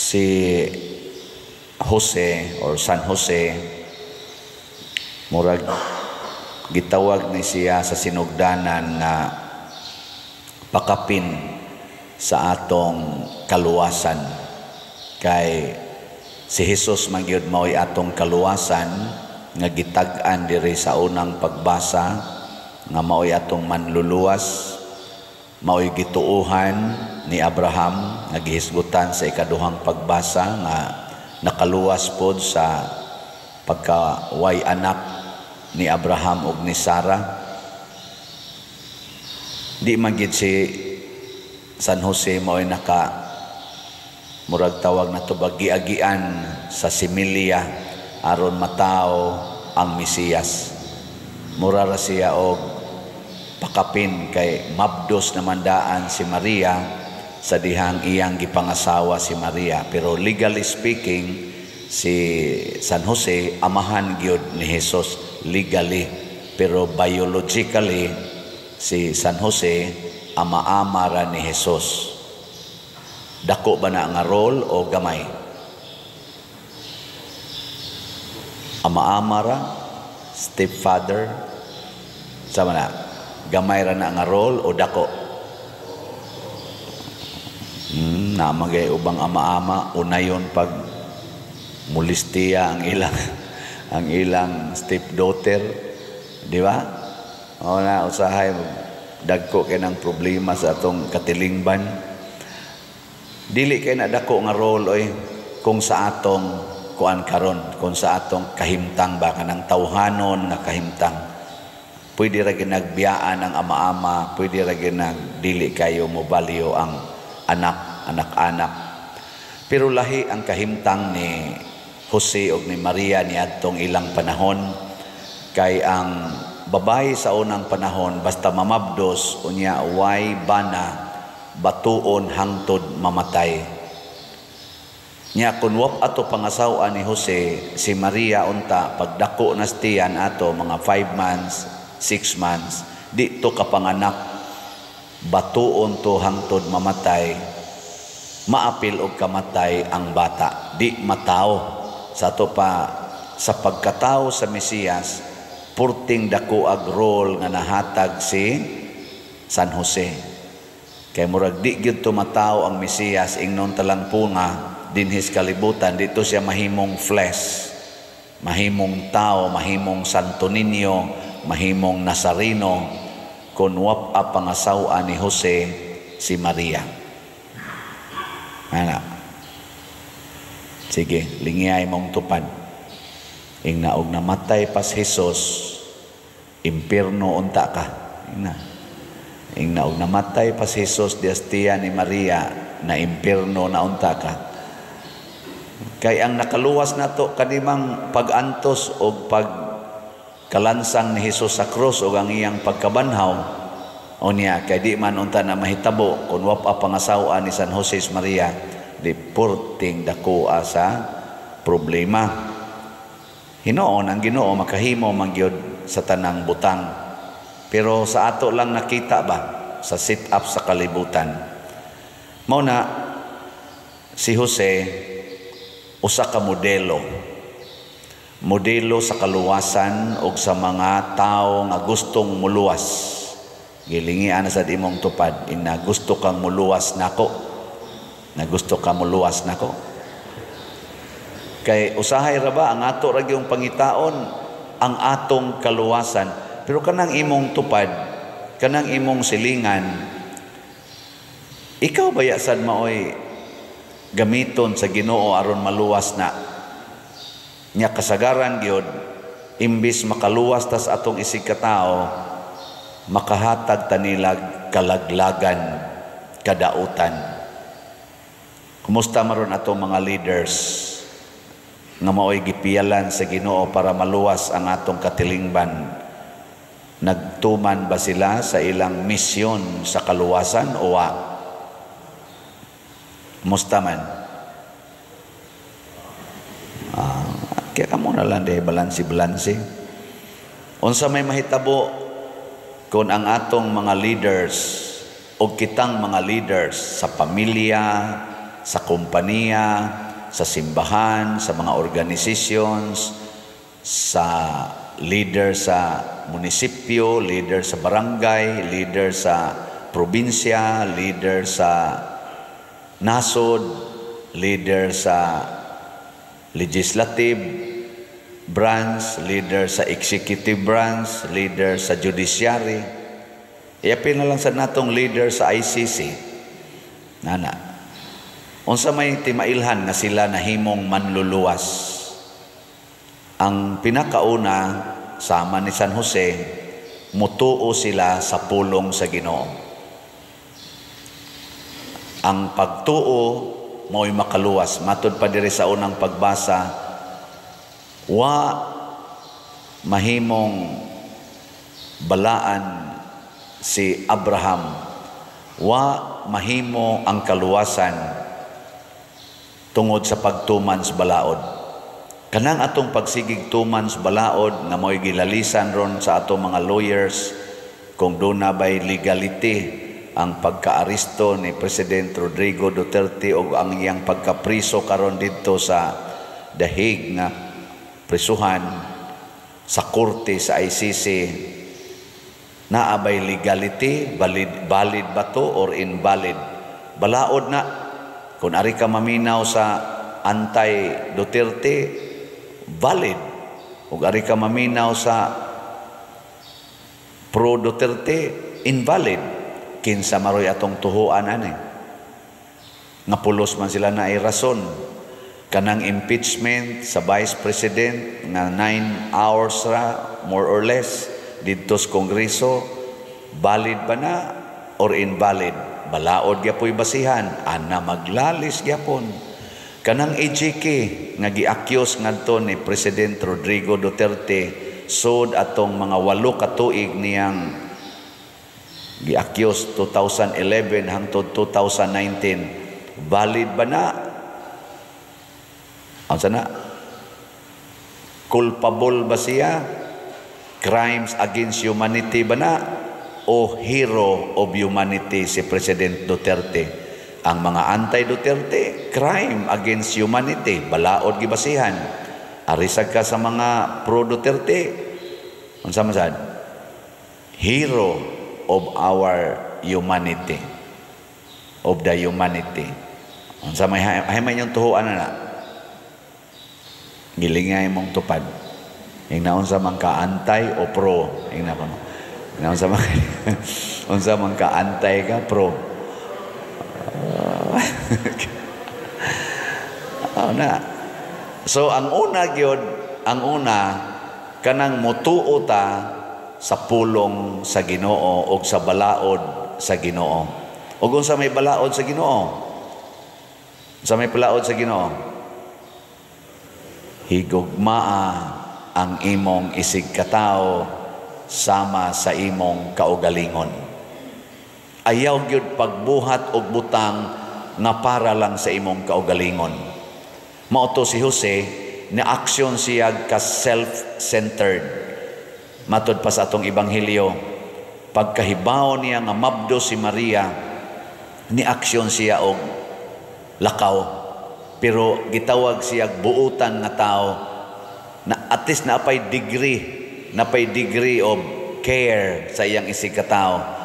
Si Jose or San Jose, murag gitawag ni siya sa sinugdanan nga pakapin sa atong kaluwasan, kay si Jesus man gyud mao'y atong kaluwasan nga gitag-an diri sa unang pagbasa nga mao'y atong manluluwas, mao'y gituohan ni Abraham nga gihisgutan sa ikaduhang pagbasa nga nakaluwas pod sa pagkaway anak ni Abraham ug ni Sarah. Di man gid si San Jose mao'y naka murag tawag na to giagian sa similya aron matao ang Mesiyas. Mura ra siya og pakapin kay mabdos naman daan si Maria sa dihang iyang gipangasawa si Maria, pero legally speaking, si San Jose amahan gyud ni Jesus legally, pero biologically si San Jose ama-ama ra ni Jesus. Dako ba na nga role o gamay? Ama-ama ra, stepfather, sama na, gamay ra na nga role o dako? Namagay ubang ama-ama, unayon pag mulistiya ang ilang stepdaughter, di ba? O na usahay dagko kay ng problema sa atong katilingban. Dili kay na dako nga role oy kung sa atong kuan karon, kung sa atong kahimtang ba, kanang tawhanon nga kahimtang. Pwede ra ginagbiyaan ang ama-ama, pwede ra ginag dili kayo mobalyo ang anak, anak-anak. Pero lahi ang kahimtang ni Jose og ni Maria niadtong ilang panahon, kay ang babae sa unang panahon basta mamabdos unya way bana, batuon hangtod mamatay. Nya kun wap ato pangasawa ni Jose si Maria, unta pagdako na tiyan ato mga 5 months, 6 months, di to kapanganak, batuon to hangtod mamatay, maapil og kamatay ang bata, di matao. Sa ato pa sa pagkatao sa Mesiyas, purting dako ag role nga nahatag si San Jose. Kay murag di gyud tumatao ang Mesiyas, ingnon talang punga dinhis kalibutan, dito siya mahimong flesh, mahimong tao, mahimong Santo Niño, mahimong Nazareno kung wap a pangasawa ni Jose si Maria. Ana. Sige, lingiyay mong tupad. Ingna og namatay pas Jesus, impierno unta ka. Ingna. Ingna og namatay pas Jesus diastiya ni Maria, na impierno na unta ka. Kay ang nakaluwas nato kanimang pag-antos o pagkalansang ni Jesus sa krus o ang iyang pagkabanhaw, o niya, kay di man unta na mahitabo kung wap a pangasawa ni San Jose Maria, di purting dako sa problema. Hinoon ang Ginoo makahimo man gyud sa tanang butang. Pero sa ato lang nakita ba sa sit up sa kalibutan. Mao na si Jose usa ka modelo. Modelo sa kaluwasan og sa mga tawo nga gustong muluwas. Gilingian na sad imong tupad ina gusto kang muluwas nako. Na gusto ka muluwas nako. Kay usahay ra ba ang ato ra gyung pangitaon ang atong kaluwasan, pero kanang imong tupad, kanang imong silingan, ikaw baya sad maoy gamiton sa Ginoo aron maluwas na nya? Kasagaran gyud, imbis makaluwas tas atong isig katao, makahatag tanilag kalaglagan, kadautan. Kumusta maron atong mga leaders nga maoy gipiyalan sa Ginoo para maluwas ang atong katilingban? Nagtuman ba sila sa ilang misyon sa kaluwasan o wa? Kumusta man? Kaya kamo na lang dahil balansi-balansi. Unsa may mahitabo kung ang atong mga leaders o kitang mga leaders sa pamilya, sa kompanya, sa simbahan, sa mga organizations, sa leader sa munisipyo, leader sa barangay, leader sa probinsya, leader sa nasod, leader sa legislative branch, leader sa executive branch, leader sa judiciary. Iapil na lang sa natong leader sa ICC. Nana. Unsa may timailhan nga sila nahimong manluluwas? Ang pinakauna, sama ni San Jose, mutuo sila sa pulong sa Ginoo. Ang pagtuo mao'y makaluwas. Matod pa diri sa unang pagbasa, wa mahimong balaan si Abraham, wa mahimo ang kaluwasan tungod sa pagtuman sa balaod. Kanang atong pagsigig tuman sa balaod nga mo'y gilalisan ron sa atong mga lawyers kung duna bay legality ang pagkaaresto ni President Rodrigo Duterte o ang iyang pagkapriso karon didto sa The Hague nga prisuhan sa korte sa ICC, naa bay legality, valid, valid ba to or invalid? Balaod na. Kung ari ka maminaw sa anti Duterte, valid. Ug ari ka maminaw sa pro Duterte, invalid. Kinsa maroy atong tuhuan ani? Nga pulos man sila na ay rason. Kanang impeachment sa Vice President nga 9 hours ra more or less didto sa Kongreso, valid ba na or invalid? Balaod gyapoy basihan, ana maglalis gyapon. Kanang EJK nga gi-accuse ngadto ni President Rodrigo Duterte sod atong mga 8 ka tuig niyang gi-accuse, 2011 hangtod 2019, valid ba na? Unsa na? Culpable ba siya? Crimes against humanity ba na? O hero of humanity si President Duterte? Ang mga anti-Duterte, crime against humanity, balaod gibasihan. Arisag ka sa mga pro-Duterte, unsa man sad? Hero of our humanity. Of the humanity. Unsa may hay man yung tuhuan na? Gilingay mong tupad. Ingna unsa man ka, anti o pro? Ingna ko. Ingna unsa man ka, anti ka, pro? Oh, na. So ang una gyud, ang una kanang mutuo ta sa pulong sa Ginoo og sa balaod sa Ginoo. Ug unsa may balaod sa Ginoo? Unsa may balaod sa Ginoo? Higugmaa ang imong isig katawo sama sa imong kaugalingon. Ayaw gyud pagbuhat og butang nga para lang sa imong kaugalingon. Mao to si Jose, ni aksyon siya ka self-centered. Matod pa sa atong ebanghelyo, pagkahibaw niya nga mabdo si Maria, ni aksyon siya og lakaw. Pero gitawag siya buutan nga tao na at least napay degree of care sa iyang isig katao.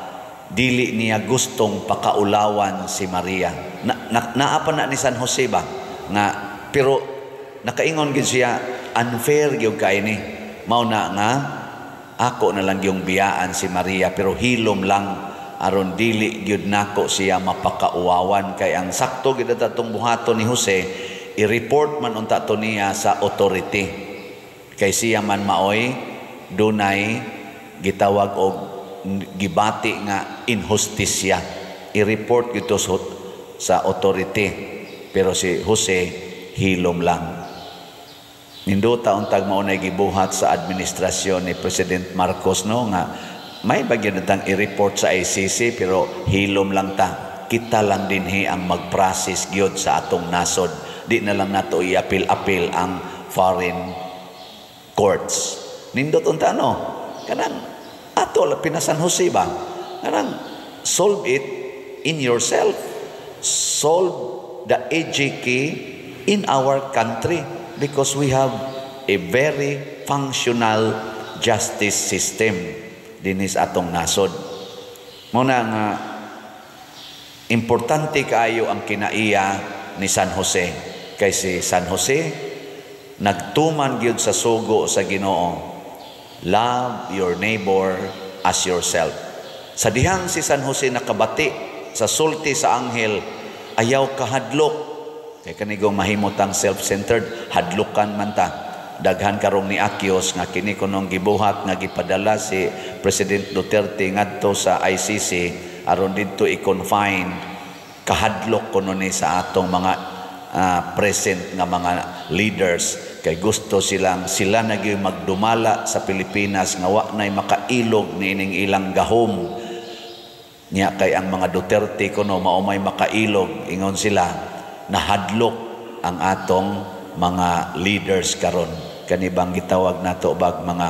Dili niya gustong pakaulawan si Maria. Na, naa pa na ni San Jose ba? Nga, pero nakaingon gid siya, unfair gyud kay ni. Mao na nga ako na lang yung biyaan si Maria, pero hilom lang aron dili gyud nako siya mapakauwawan, kay ang sakto gyud atong buhaton ni Jose, i-report man unta to niya sa authority, kay siya man maoy dunay gitawag og gibati nga inhustisya. I-report gito sa authority, pero si Jose hilom lang. Nindota untag mao nay gibuhat sa administrasyon ni President Marcos, no, nga may bagyan natang i-report sa ICC, pero hilom lang ta. Kita lang dinhi ang mag-process gyud sa atong nasod. Di na lang nato i-appeal-appeal ang foreign courts. Nindot unta, no? Kanang ato pina San Jose ba? Kanang solve it in yourself. Solve the EJK in our country because we have a very functional justice system dinis atong nasod. Mao na nga importante kaayo ang kinaiya ni San Jose, kay si San Jose nagtuman gyud sa sugo sa Ginoo: "Love your neighbor as yourself." Sa dihang si San Jose nakabati sa sulti sa anghel, "Ayaw kahadlok," kay kanigong mahimutang self-centered, hadlukan man ta. Daghan karong ni Akyos nga kini kunong gibuhat nga gipadala si President Duterte ngadto sa ICC aron didto i-confine. Kahadlok kuno ni sa atong mga present nga mga leaders, kay gusto silang sila na gyud magdumala sa Pilipinas nga wa nay makailog niining ilang gahom niya, kay ang mga Duterte kuno mao may makailog, ingon sila. Nahadlok ang atong mga leaders karon, kani bang gitawag nato bag mga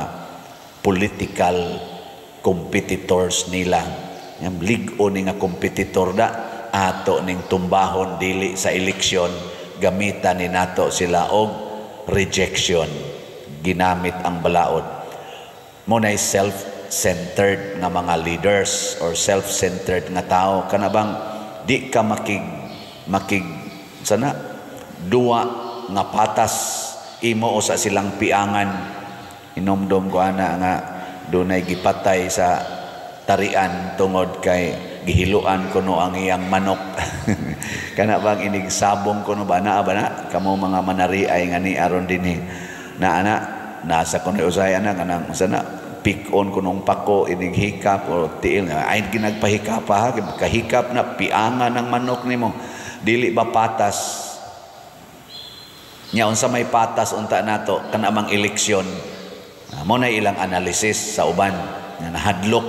political competitors nila. Yang lig-o ni nga competitor da, ato ning tumbahon dili sa eleksyon, gamitan ni nato sila og rejection, ginamit ang balaod. Mao nay self-centered nga mga leaders or self-centered nga tao, kana bang di ka makig makig sana duwa nga patas imo o sa silang piangan. Inomdom ko ana nga dunay gipatay sa tarian tungod kay gihiluan kuno ang iyang manok. Kana bang inig sabong kuno ba, naa ba na kamo mga manariay nga ni aron dinhi na ana nasa kuno usay ana kanang usa na pick on kunong pako, inig hikap o tiil nga ay ginagpahikap pa, kahikap na piangan ng manok nimo. Dili ba patas nya? Unsa may patas unta nato kana mang eleksyon? Mo na ilang analysis sa uban nga nahadlok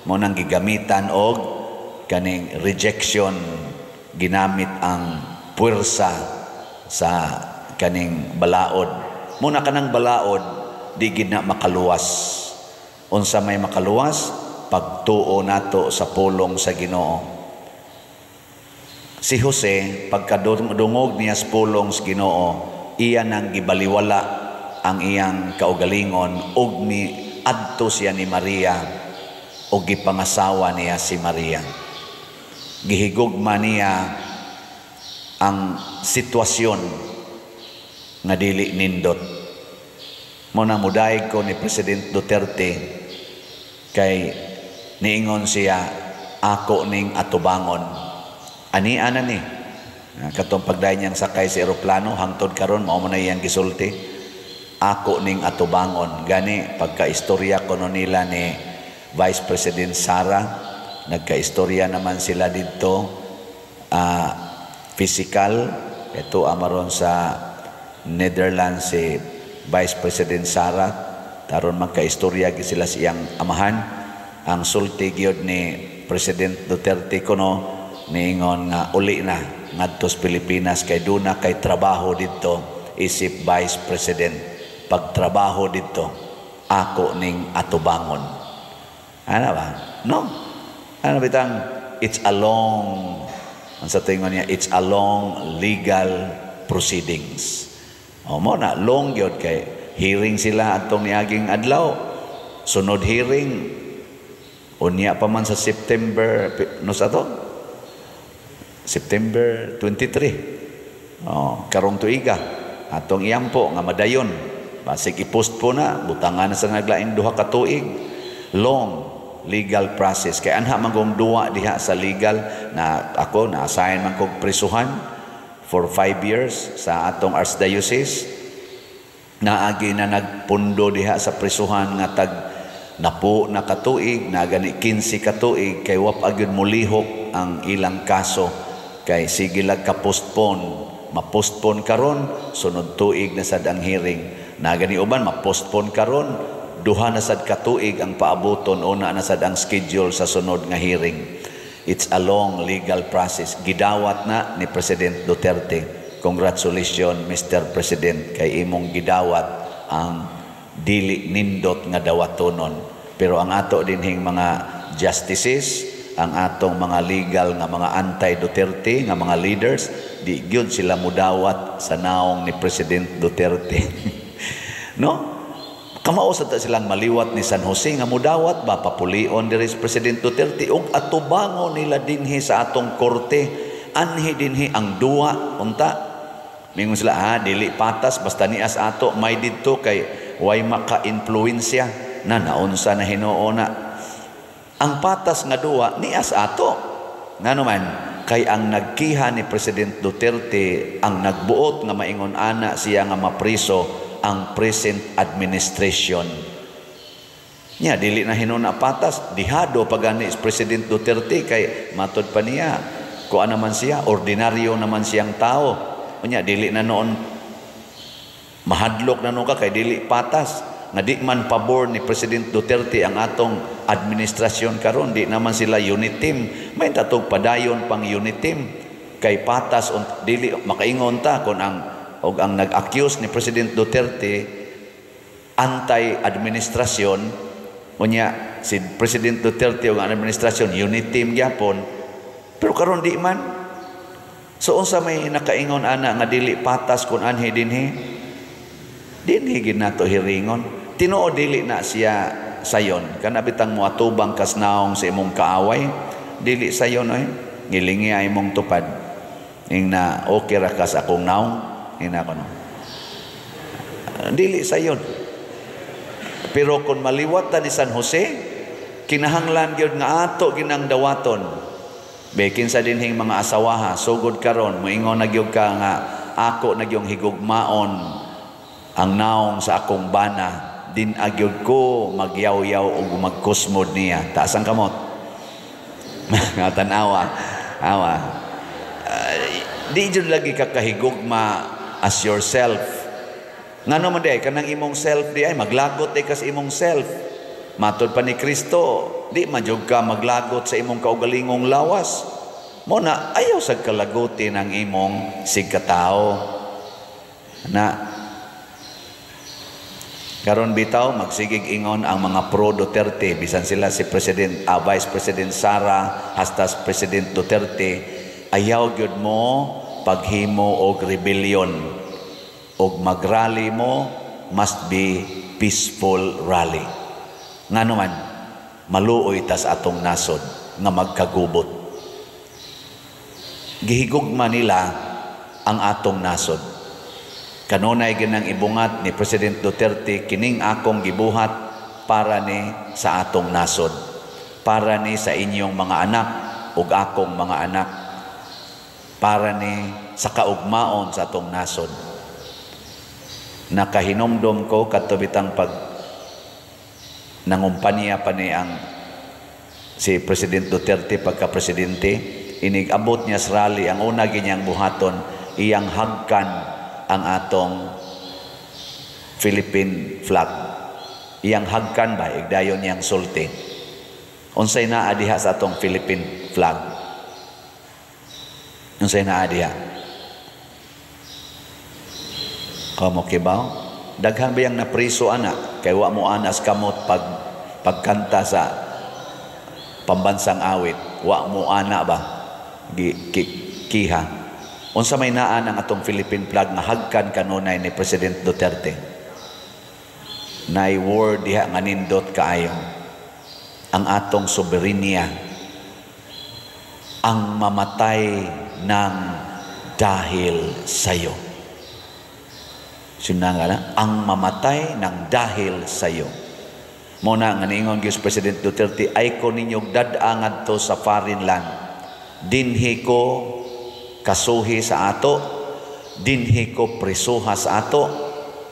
mo nang gigamitan og kaning rejection, ginamit ang puwersa sa kaning balaod. Mo na kanang balaod di gid na makaluwas. Unsa may makaluwas? Pagtuo nato sa pulong sa Ginoo. Si Jose, pagkadungog niya sa pulong sa Ginoo, iya nang gibaliwala ang iyang kaugalingon ug ni adto siya ni Maria ug gipangasawa niya si Maria. Gihigugma niya ang sitwasyon nga dili nindot. Mo na mudayeg ko ni President Duterte kay niingon siya, "Ako ning atubangon." Ani ana ni katong pagdayon niyang sakay sa eroplano, hangtod karon mao man na iyang gisulti, "Ako ning atubangon." Gani pagka-istorya kuno nila ni Vice President Sara, nagka-istorya naman sila didto physical. Ito amaron sa Netherlands si Vice President Sara taron magka-istorya gyud sila sa iyang amahan. Ang sulti gyud ni President Duterte kuno, niingon nga uli na ngadto sa Pilipinas kay duna kay trabaho didto isip Vice President. "Pagtrabaho didto, ako ning atubangon." Ana ba? No, ano bitang it's a long, ang sa tingon niya, it's a long legal proceedings. O mo na long gyud kay hearing sila atong niaging adlaw, sunod hearing unya pa man sa September, no, sa to September 23, oh, karong tuiga atong iyampo nga madayon. Basig i-postpone na, butangan na sa naglaing 2 ka tuig. Long legal process kay anha man duwa diha sa legal. Na ako na assign man kog prisuhan for 5 years sa atong archdiocese. Naagi na nagpundo diha sa prisuhan nga tag napo na katuig na gani, 15 katuig, kay wa pa gyud mulihok ang ilang kaso kay sige lag ka postpone. Ma-postpone karon, sunod tuig na sad ang hearing. Na gani uban, ma-postpone karon, 2 na sad katuig ang paabuton, una na sad ang schedule sa sunod nga hearing. It's a long legal process. Gidawat na ni President Duterte. Congratulations, Mr. President, kay imong gidawat ang dili nindot nga dawatonon. Pero ang ato dinhing mga justices Ang atong mga legal nga mga anti-Duterte nga mga leaders, di gyud sila mudawat sa naong ni President Duterte, no? Kamao sa ta silang maliwat ni San Jose nga mudawat ba, papulion diri si President Duterte ug atubangon nila dinhi sa atong korte, anhi dinhi ang duwa. Unta mingon sila, "Ah, dili patas, basta nias ato may didto kay way maka-influensya na." Naunsa na hinuon na ang patas nga duwa nias ato? Ngano man kay ang nagkiha ni President Duterte, ang nagbuot nga maingon ana siya nga mapriso, ang present administration niya. Dili na hinuon na patas. Dihado pa gani si President Duterte kay matod pa niya, kuan naman siya, ordinaryo naman siyang tao. Unya dili na noon, mahadlok na noon ka kay dili patas nga di man pabor ni President Duterte ang atong administrasyon karon. Di naman sila unit team. May tatog padayon pang unit team kay patas dili makaingon ta kon ang og ang nag-accuse ni President Duterte anti-administrasyon. Unya si President Duterte ug ang administrasyon unit team gyapon, pero karon di man. So unsa may nakaingon ana nga dili patas kun anhi dinhi? Dinhi gid nato hiringon. Tinuod dili na siya sayon. Kana bitang moatubang kas naong sa imong kaaway, dili sayon oy. Ngilingi ay imong tupad. Ing na okay ra ka sa akong naong, ing na kono. Dili sayon. Pero kung maliwat ta ni San Jose, kinahanglan gyud nga ato ginang dawaton. Bekin sa dinhing mga asawaha, sugod karon moingon na gyud ka nga ako na gyung higugmaon ang naong sa akong bana, din agyod ko magyaw-yaw ug magkusmod niya. Taas ang kamot. Nga tan-awa. Awa. Di jud lagi ka kahigugma as yourself. Ngano man di kanang imong self di ay maglagot di ka sa imong self. Matod pa ni Kristo, di man jud ka maglagot sa imong kaugalingong lawas. Mo na ayaw sa kalagutin ang imong sigkatao. Na karon bitaw magsigig ingon ang mga pro Duterte, bisan sila si President Vice President Sara hasta President Duterte, ayaw gyud mo paghimo og rebellion og magrally mo, must be peaceful rally. Ngano man maluoy tas atong nasod nga magkagubot. Gihigugma nila ang atong nasod. Kanunay ginang ibungat ni President Duterte, "Kining akong gibuhat para ni sa atong nasod, para ni sa inyong mga anak ug akong mga anak, para ni sa kaugmaon sa atong nasod." Nakahinomdom ko kadto bitang pag nangumpanya pa ni ang si President Duterte pagka presidente, inig abot niya sa rally, ang una ginyang buhaton, iyang hagkan ang atong Philippine flag. Iyang hagkan ba, igdayon niyang sulti. Unsay naa diha sa atong Philippine flag? Unsay naa diha? Kamo kibaw? Daghan ba yang napriso ana kay wa mo anas kamot pag pagkanta sa pambansang awit, wa mo ana ba? Gi, ki, kiha. Unsa may naa ang atong Philippine flag nga hagkan kanunay ni President Duterte? Nay word diha nga nindot kaayo. Ang atong soberenya, ang mamatay ng dahil sayo. Sinanga na, ang mamatay ng dahil sayo. Muna nga niingon gyud President Duterte, "Ay ko ninyong dad-a ngadto sa foreign land. Dinhi ko kasuhi sa ato, dinhi ko prisuha sa ato,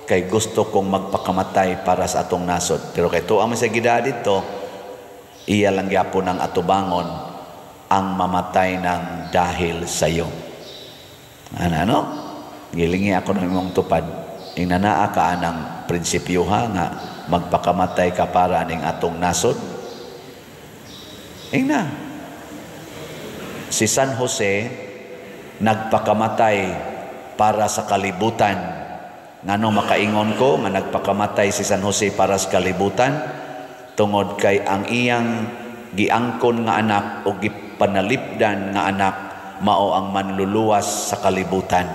kay gusto kong magpakamatay para sa atong nasod." Pero kay tuwa man sa gida dito, iya lang gyapon ang atubangon ang mamatay ng dahil sayo. Ano, ano? Gilingi ako ng imong tupad. Ing nanaa ka anang prinsipyo ha nga magpakamatay ka para aning atong nasod. Ing na. Si San Jose nagpakamatay para sa kalibutan. Ngano makaingon ko nga nagpakamatay si San Jose para sa kalibutan? Tungod kay ang iyang Giangkon nga anak o gipanalipdan nga anak mao ang manluluwas sa kalibutan.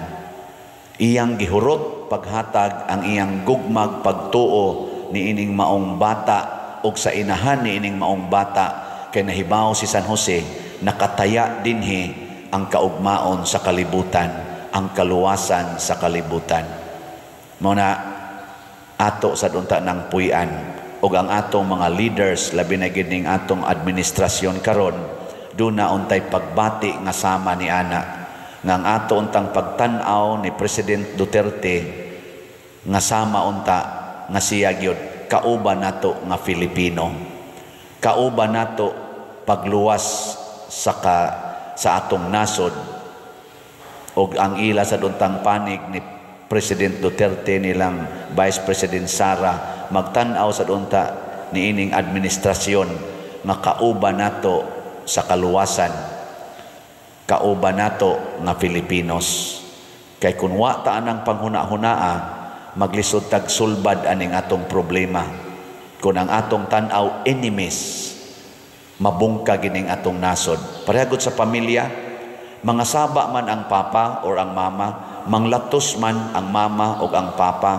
Iyang gihurot paghatag ang iyang gugmag pagtuo niining maong bata og sa inahan niining maong bata, kay nahibaw si San Jose nakataya dinhi ang kaugmaon sa kalibutan, ang kaluwasan sa kalibutan. Mao na ato sad unta ng puy-an ug ang atong mga leaders, labi na gid ning atong administrasyon karon, duna untay pagbati nga sama ni ana nga ang ato untang pagtan-aw ni President Duterte nga sama unta nga siya gyud kauban nato nga Filipino, kauban nato pagluwas sa atong nasod. Og ang ila sa untang panig ni President Duterte, nilang Vice President Sara, magtan-aw sa unta niining administrasyon nga kauban nato sa kaluwasan, kauban nato nga Filipinos. Kay kun wa ta anang panghuna-hunaa, maglisod tag sulbad aning atong problema. Kung ang atong tan-aw enemies, mabungka gining atong nasod. Parehagod sa pamilya, mga saba man ang papa or ang mama, manglatos man ang mama o ang papa,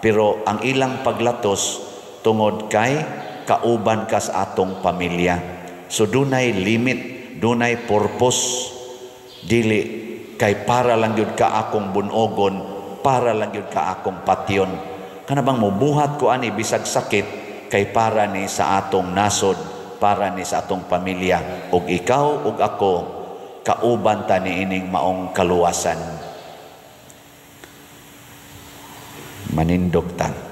pero ang ilang paglatos tungod kay kauban ka sa atong pamilya. So dunay limit, dunay purpose. Dili kay para lang gyud ka akong bunogon, para lang gyud ka akong patyon. Kana bang mubuhat ko ani bisag sakit kay para ni sa atong nasod, para ni sa atong pamilya. Ug ikaw ug ako, kauban ta niining maong kaluwasan. Manindog ta.